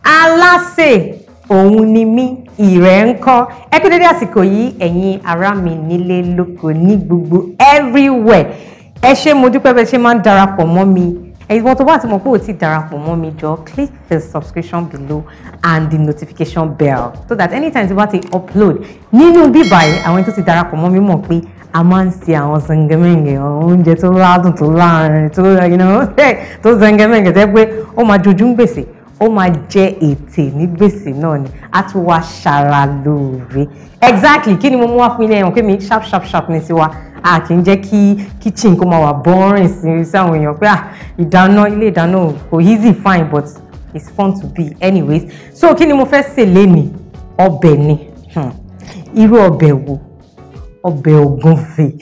Alásè òun ni mí, ìrẹ́ ń kọ́. Ẹ kú dédé àsìkò yìí, ẹ̀yin ará mi nílé lóko ní gbogbo everywhere. Ẹ ṣé, mo dúpẹ́ bẹ́ẹ̀ ṣe máa ń darapọ̀ mọ́ mi. Ẹ̀yin tó bá ti mọ̀ pé ò ti darapọ̀ mọ́ mi, jọ̀ọ́ click the subscription below and the notification bell so that anytime tí bá ti upload nínú bíbá yìí, àwọn tó ti darapọ̀ mọ́ mi mọ̀ pé a máa ń ṣe àwọn zẹngẹmẹngẹ oúnjẹ tó ládùn, tó láàrin, tó you know tó zẹngẹmẹngẹ, tẹ́ pé ó máa jojú ń gbèsè, ó máa jẹ ètè ní gbèsè náà ni, a tún wá ṣara lóore. Exactly, kí ni mo mú wá fún ilé ẹ̀wọ̀n pé mi sharp sharp sharp ní tiwa. A kì í jẹ́ kí kitchen kó máa wà boring sí àwọn èèyàn pé ìdáná, ilé ìdáná kò easy, fine, but it's fun to be anyways. So kí ni mo fẹ́ sè lénìí? Ọbẹ̀ ni. Irú ọbẹ̀ wo? Ọbẹ̀ ògúnfe.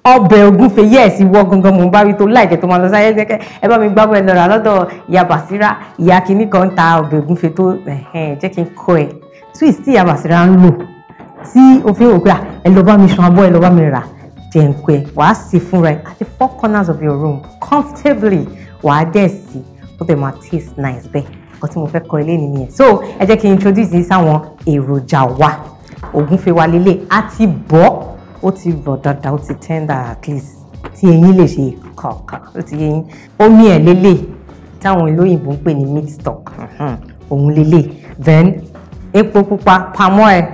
Ọbẹ̀ ògúnfe, yes. Ìwọ gangan mò ń bá wí tó láìjẹ́ tó máa lọ sáyé jẹ́kẹ́ ẹ bá mi gbábọ̀ ẹ lọ́ra lọ́dọ̀ ìyá Bàsírá, ìyá kìíní kan ń ta ọbẹ̀ ògúnfe tó jẹ́ kí n kọ́ ẹ twist tí ìyá Bàsírá ń lò tí o fi wò pé ẹ lọ bá mi ṣan abọ́, ẹ lọ bá mi rà jẹ́ ń kọ́ ẹ. Wàá sì fúnra ẹ at the four corners of your room comfortably, wàá dẹ̀ sí ó dẹ̀ máa taste nice bẹ́ẹ̀. Nǹkan tí mo fẹ́ kọ́ ilé nìyẹn. So ẹ jẹ́ kí n introduce yín sáwọn èròjà wa. Ògúnfe wa lélẹ̀, á ti bọ́, ó ti rọ̀ dáadáa, ó ti tender, at least tí eyín lè ṣe kọ̀ọ̀kan, ó ti yé yín. Omi ẹ̀ lélẹ̀ táwọn olóyìnbó ń pè ní meat stock, òun lélẹ̀. Then epo pupa, palm oil,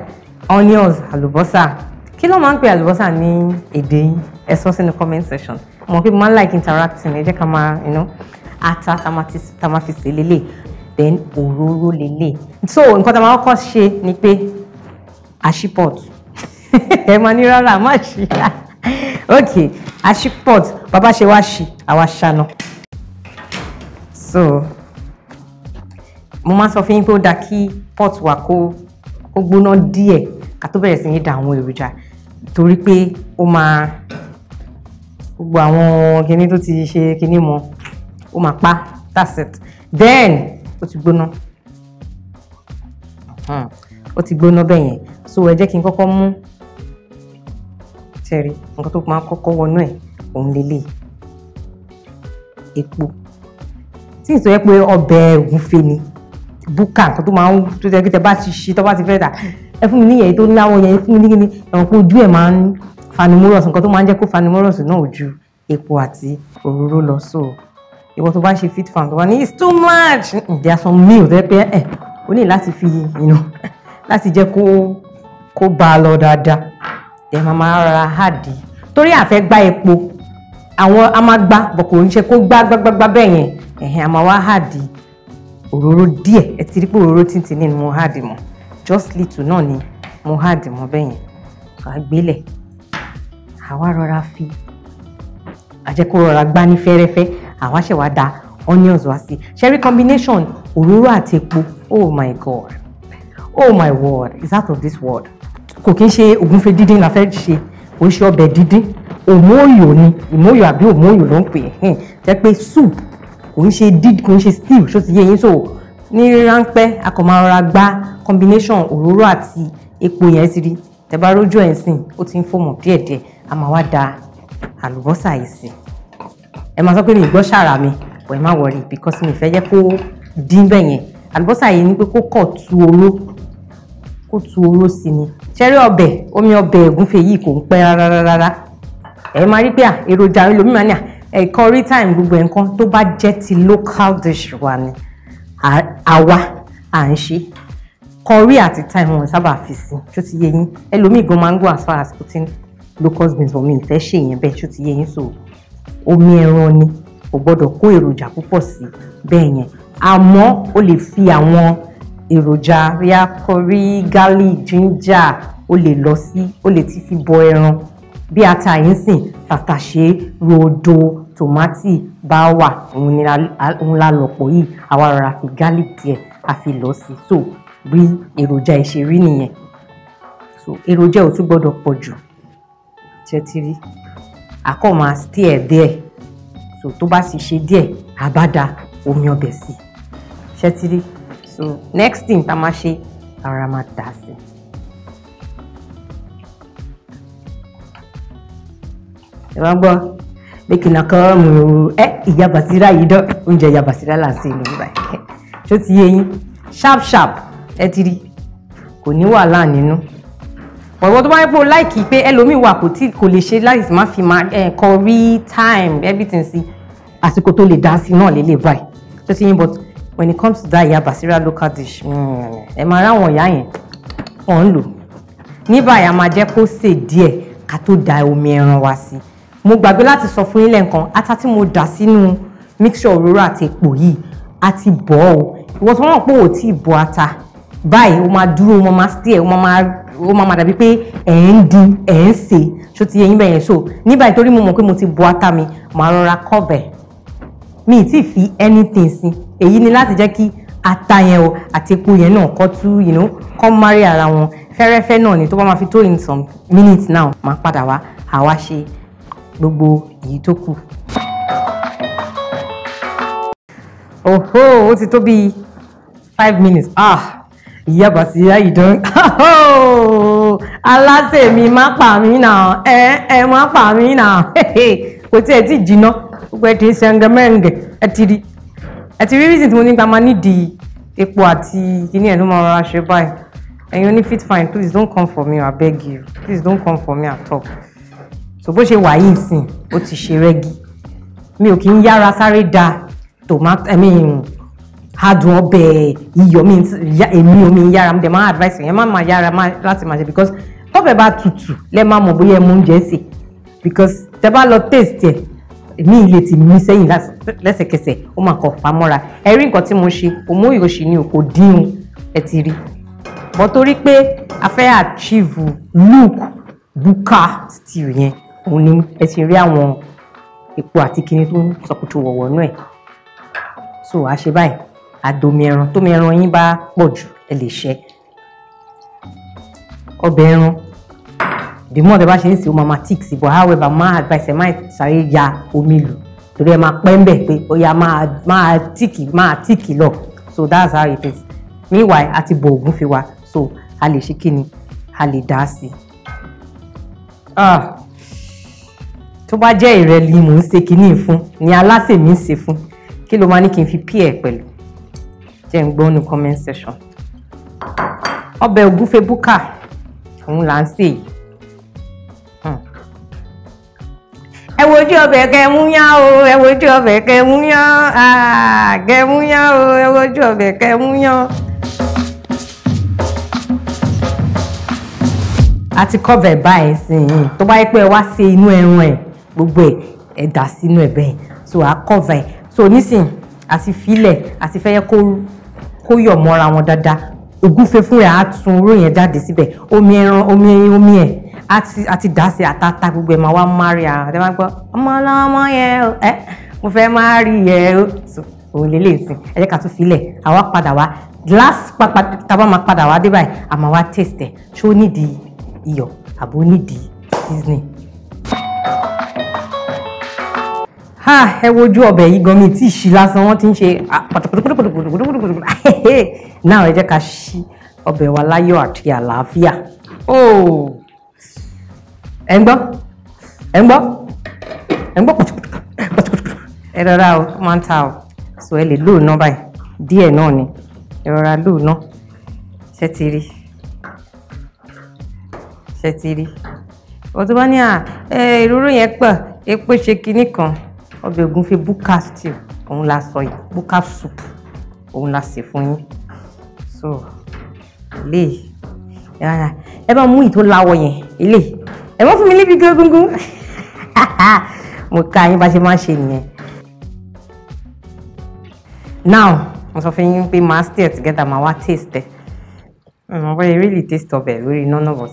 onions, àlùbọ́sà. Kí ló máa ń pè àlùbọ́sà ní èdè yín? Ẹ sọ sínú comment section. Mo pé mo máa ń like interacting, ẹ jẹ́ ká máa ata tá máa fi sè lélẹ̀, then òróró lélẹ̀. So nǹkan tá máa kọ́kọ́ ṣe ni pé àṣì pot. Ẹ máa ní rárá, má ṣí. Ok, àṣì pot, bàbá ṣe wá ṣí, àwa ṣáná. So mo máa sọ fún yín pé ó dáa kí pot wa kó gbóná díẹ̀ ká tó bẹ̀rẹ̀ sí ní da àwọn èròjà, torí pé ó máa gbogbo àwọn kinní tó ti ṣe kinní mọ́, ó máa pa. That's it. Then ó ti gbóná, ó ti gbóná bẹ́ẹ̀ yẹn. So ẹ jẹ́ kí n kọ́kọ́ mú ṣẹ́rí nǹkan tó máa kọ́kọ́ wọnú ẹ̀, òun lélẹ̀, epo. Tí ìsọ yẹ pé ọbẹ̀ ògúnfe ni búkà, nǹkan tó máa ń tó jẹ́ kí tẹ bá ti ṣe, tó bá ti fẹ́ dà, ẹ fún mi níyẹn tó láwọ̀ yẹn, fún mi ní kíni, ẹ̀wọ̀n pé ojú ẹ̀ máa ń fanimọ́rọ̀sì. Nǹkan tó máa ń jẹ́ kó fanimọ́rọ̀sì náà ò ju epo àti òróró lọ. So ìwọ tó bá ń ṣe fit farm tó bá ní it's too much, there are some meals ẹ pé ẹ o ní láti fi láti jẹ́ kó bá a lọ dáadáa. Ẹ máa máa rọra háàdì torí àfẹ́ gbá epo, àwọn a máa gbá bọ̀, kò ń ṣe kó gbá gbágbágbá bẹ́ẹ̀ yẹn. Ẹ̀hìn, a máa wá háàdì òróró díẹ̀. Ẹ ti rí pé òróró tíntìn ní mo háàdì mọ́, just little náà ni mo háàdì mọ́ bẹ́ẹ̀ yẹn. Wàá gbélẹ̀, àwa rọra fi àjẹ́ kó rọra gbá ní fẹ́rẹ́fẹ́, àwa ṣẹ̀ wá da onions wá sí. Ṣẹ́rí combination òróró àti epo, oh my God, oh my word, it's out of this world. Kò kí ń ṣe ògúnfe dídín la fẹ́ ṣe, kò ń ṣe ọbẹ̀ dídín, òmóòyò ni, ìmóòyò àbí òmóòyò ló ń pè é, jẹ́ pé soup, kò ń ṣe díd, kò ń ṣe stew, ṣó ti yé yín? So ní ráńpẹ́, a kò máa rọra gbá combination òróró àti epo yẹn. Ti rí, tẹ́ bá rójú ẹ̀ ń sìn, ó ti ń fòmọ̀ díẹ̀díẹ̀. A máa wá da àlùbọ́sà yìí sí. Ẹ máa sọ pé mi gbọ́ ṣàrà mi bọ̀, ẹ má worry, because mi fẹ́ jẹ́ kó dín bẹ́ẹ̀ yẹn. Àlùbọ́sà yìí ní pé kó kọ̀ tu oró, kó tu oró sí ni. Ṣẹ́rí ọbẹ̀, omi ọbẹ̀ ògúnfe yìí kò ń pẹ́ rárá rárá. Ẹ máa rí pé èròjà ẹlòmíràn ní ẹ̀kọ́ rí time gbogbo nǹkan tó bá jẹ́ ti local dish wa ni àwa à ń ṣe, curry àti thyme wọn sábà fi sí, ṣó ti yé yín? Ẹlòmíì gan máa ń go as far as putting locust beans, but mi ìfẹ́ ṣe yẹn bẹ́ẹ̀, ṣó ti yé yín? So omi ẹran ni, kò gbọ́dọ̀ kó èròjà púpọ̀ sí bẹ́ẹ̀ yẹn, àmọ́ o lè fi àwọn èròjà ríà, curry, garlic, ginger, o lè lọ sí, o lè ti fi bọ ẹran bí ata yìí ń sìn, tàtàṣé, rodo, tòmátì bá wà, òun la lọ̀pọ̀ yìí. Àwa rọra fi garlic díẹ̀, a fi lọ sí. So bí èròjà ẹ̀ ṣe rí nìyẹn. So èròjà ò tún gbọ́dọ̀ pọ̀ jù. Ṣe ti rí? Àkọ́ máa stir there. So So tó bá sì ṣe díẹ̀, a bá da omi ọbẹ̀ sí. Ṣé ti rí? So next thing tá máa ṣe, ara máa dà sí. Ẹ máa gbọ́ pé kí n kọ́ mu ẹ Ìyá Bàsírá yìí dán, oúnjẹ Ìyá Bàsírá là ń ṣe lórí báyìí. Ṣó ti yé yín? Sharp sharp, ẹ ti rí, kò ní wàhálà nínú. Ọ̀rọ̀ tó bá yẹ pé o láìkì pé ẹlòmíì wà kò tí kò lè ṣe láì má fi máa curry, thyme, everything sí, àsìkò tó lè dá sí náà lélẹ̀ báyìí. Ṣó ti yín? But when it comes to that Ìyá Bàsírá local dish, ẹ máa ráwọn ìyá yẹn wọ́n ń lò. Ní báyìí a máa jẹ́ kó sè díẹ̀ ká tó da omi ẹran wa sí. Mo gbàgbé láti sọ fún yín lẹ́ẹ̀kan, ata tí mo dà sínú mixture òróró àti epo yìí, a ti bọ̀ ọ́. Ìwọ tó mọ̀ pé ò tí ì bọ ata báyìí, ó máa dúró, ó máa stir, ó máa dàbí pé ẹ̀ ń dín, ẹ̀ ń sè. Ṣó ti yé yín bẹ́yẹn? So ní báyìí, torí mo mọ̀ pé mo ti bọ ata mi, màá rọra cover. Mi ì tí fi anything sí. Èyí ni láti jẹ́ kí ata yẹn o àti epo yẹn náà kó tú, kó marry ara wọn. Fẹ́rẹ́fẹ́ náà ni tó bá máa fi tó in some minutes now, màá padà wá, àwa ṣe gbogbo èyí tó kù. Oho, ó ti tó bí 5 minutes. Ah, Ìyá Bàsírá yìí dán. Aláṣẹ mi má pa mí náà, ẹ má pa mí náà. Kò tí ẹ ti jiná, gbogbo ẹ ti ṣẹngẹmẹ́ǹgẹ̀, ẹ ti rí. Ẹ ti rí reason tí mo ní ká máa nídìí epo àti kíní ẹ̀ ló máa rọra ṣe báyìí. Ẹ̀yin oní fit fine, please don't come for me, I beg you. Please don't come for me at all. So bó ṣe wà yìí sìn, ó ti ṣe rẹ́gí. Mi ò kí ń yára sáré da tomato, I mean, adùn ọbẹ̀, iyọ̀ mi, èmi ò mi ń yára. Mo dẹ̀ máa advice yẹn, má máa yára láti máa ṣe, because tọ́bẹ̀ bá tutù lẹ́ máa mọ̀ bóyá ẹ mú oúnjẹ sè, because tẹ bá lọ taste ẹ̀, mi lè ti mí sẹ́yìn lẹ́sẹ̀kẹsẹ̀, ó máa kọ̀ fà mọ́ra. Ẹ rí nǹkan tí mo ṣe, òmú ìròṣì ni ò kò dín, ẹ ti rí. But torí pé a fẹ́ achieve look buka stew yẹn, òun ni ẹ ti rí àwọn epo àti kinní tó ń sọkùtù wọ̀wọ̀ nú ẹ̀. So a ṣe báyìí, àdomi ẹran. Tómi ẹran yín bá pọ̀ jù, ẹ lè ṣẹ́ ọbẹ̀ ẹran. The more tẹ bá ṣe ń sè, ó máa ma thick sí. But however, máa advice, ẹ má sáré ya omi lù, torí ẹ máa pẹ́ ń bẹ̀ pé ó yá, máa thick, máa thick lọ. So that's how it is. Meanwhile, a ti bọ ògúnfe wa, so a lè ṣe kíni, a lè dá sí i. Ah, tó bá jẹ́ ìrẹ́lì mò ń ṣe kíní fún ni aláṣẹ mi ń ṣe fún, kí ló máa ní kí n fi pair pẹ̀lú? Jẹ́ ń gbọ́ ní comment section. Ọbẹ̀ ògúnfe búkà òun là ń sè yìí. Ẹ wojú ọbẹ̀ kẹ mú yán o, ẹ wojú ọbẹ̀ kẹ mú yán, kẹ mú yán o, ẹ wojú ọbẹ̀ kẹ mú yán. A ti cover báyìí sí i. Tó bá yẹ pé ẹ wá ṣe inú ẹran ẹ, gbogbo ẹ, ẹ dà sínú ẹ bẹ́ẹ̀. So a cover ẹ. So nísìn, àti filẹ̀, àti fẹ́ yẹ kó yọ̀ mọ́ra wọn dáadáa. Ògúnfe fún rẹ̀ á tún oró yẹn jáde síbẹ̀. Omi ẹran, omi, omi ẹ̀ àti dà sí àtàtà, gbogbo ẹ̀ máa wá marry ara ẹ. Máa gbọ́ ọmọ ọlọ́mọ yẹn o, ẹ mo fẹ́ máa rí yẹ o. So òun lè lè sìn. Ẹ jẹ́ ká tún filẹ̀, àwa padà wá last pápá. Tá bá máa padà wá dé báyìí, a máa wá taste ẹ̀, ṣó nídìí iyọ̀ àbó nídìí seasoning. Ha, ẹ wojú ọbẹ̀ yìí gan, mi tí ì ṣí lásán, wọ́n ti ń ṣe pàtàkùtùkùtùkùtùkùtùkùtù. Náà ẹ jẹ́ ká ṣí ọbẹ̀ wa láyọ̀ àti àlàáfíà. Oh, ẹ ń gbọ́, ẹ ń gbọ́, ẹ ń gbọ́ pàtàkùtù pàtàkùtù. Ẹ rọra o, ó máa ń ta o. So ẹ lè lóò ná báyìí díẹ̀ náà ni, ẹ rọra lóò ná. Ṣé ti rí? Ṣé ti rí? Wọ́n tó bá ní à ẹ ìróró yẹn pọ̀, epo ṣe kinní kan. Ọbẹ̀ ògúnfe búkà stew òun la sọ yìí, búkà soup òun la sè fún yín. So ilé ẹ bá mú ìtò láwọ yẹn, ilé ẹ mọ́ fún mi níbi gúngún, mo ká yín bá ṣe máa ń ṣe nìyẹn. Now mo sọ fún yín pé máa stir together, máa wá taste ẹ. Mo bọ́ really taste ọbẹ̀ lórí iná náà, but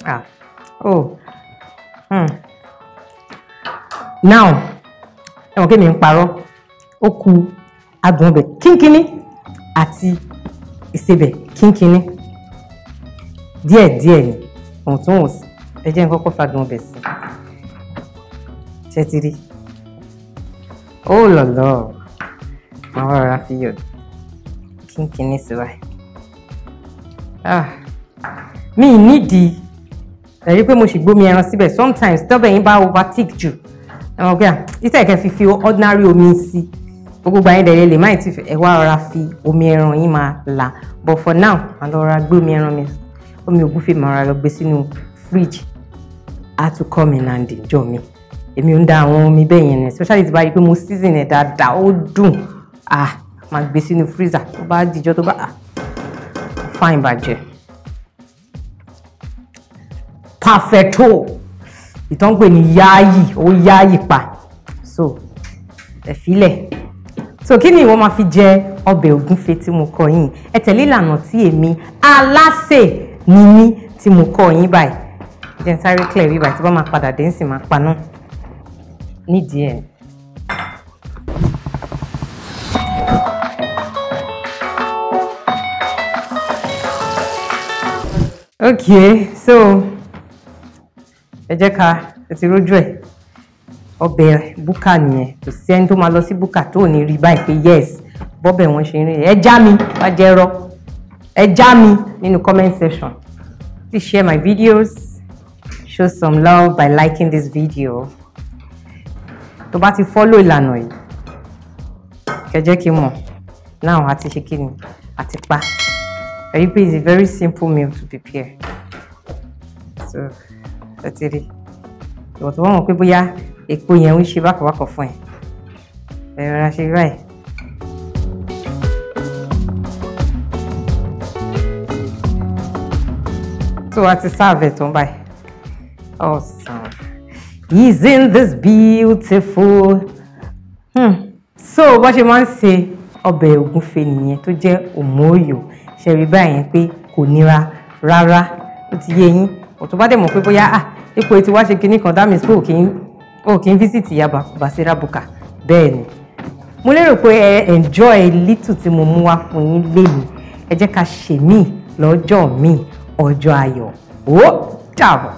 ah, oh. Now ẹ mọ̀ kí mi ń parọ́, ó kù adùn ọbẹ̀ kínkínní àti ìsebẹ̀ kínkínní díẹ̀díẹ̀ ni ohun tó wọ̀n sí. Ẹ jẹ́ n kọ́kọ́ fadùn ọbẹ̀ sí. Ṣé ti rí? Ó lọ̀lọ̀, màá wá rọra fi yọ̀ kínkínní sí báyìí. Ah, mi nídìí ẹ̀rí pé mo sì gbómi ẹran síbẹ̀. Sometimes tọ́bẹ̀ yín bá overtake jù, ẹ mọ̀ pé à ìtẹ̀ kẹ́ fi ordinary omi sí gbogbo gbà yín dẹ̀ lè má ti ẹ wá rọra fi omi ẹran yín máa là. But for now, màá lọ ra gbé omi ẹran mi, omi ògúnfe màá rọra lọ gbé sínú fridge. Á tún kọ́ mi nàndì jọ mi. Èmi ò ń da àwọn omi bẹ́ẹ̀ yẹn ni, especially tí bá rí pé mo season ẹ̀ dáadáa, ó dùn. Ah, máa gbé sínú freezer, tó bá dijọ́ tó bá ah fine bàjẹ́. Perfecto, ìtàn pè ní yáàyì, ó yáàyì pa. So ẹ filẹ̀. So kí ni ìwọ máa fi jẹ ọbẹ̀ ògúnfe tí mo kọ́ yín? Ẹ tẹ̀lé ìlànà tí èmi Alásè ni mí tí mo kọ́ yín báyìí. Jẹ́ n sáré clear bí báyìí, tí bá máa padà dé ń sì máa paná nídìí ẹ̀. Okay, so ẹ jẹ́ ká ẹ ti rójú ẹ̀. Ọbẹ̀ búkà nìyẹn. Kò sí ẹni tó máa lọ sí búkà tó ní rí báyìí pé yes, bọ́bẹ̀ wọn ṣe ń rí. Ẹ já mi wá jẹ́ rọ, ẹ já mi nínú comment section. Please share my videos, show some love by liking this video. Tó bá ti follow ìlànà yìí, kẹ́ jẹ́ kí n mọ̀. Now àti ṣe kí ni àti pa. Ẹ̀rí pé it's a very simple meal to prepare. So ẹ ti rí ìwọ̀n tó wọ́n mọ̀ pé bóyá epo yẹn ń ṣe bákọ̀bákọ̀ fún ẹ, ẹ rọra ṣe báyìí. So a ti serve ẹ̀ tán báyìí. Awesome. Isn't this beautiful? So bó ṣe máa ń ṣe ọbẹ̀ ògúnfe nìyẹn tó jẹ́ òmóòyò. Ṣe rí báyẹn pé kò nira rárá, ó ti yé yín. Ọ̀tún bá dẹ̀ mọ̀ pé bóyá ah ipò ètò wá ṣe kinní kan, that means pé ò kí ń visit ìyá Basira Bukka. Bẹ́ẹ̀ ni, mo lérò pé ẹ enjoy little tí mo mú wá fún yín lénìí. Ẹ jẹ́ ká ṣe míì lọ́jọ́ míì, ọjọ́ ayọ̀. Ó dàbọ̀.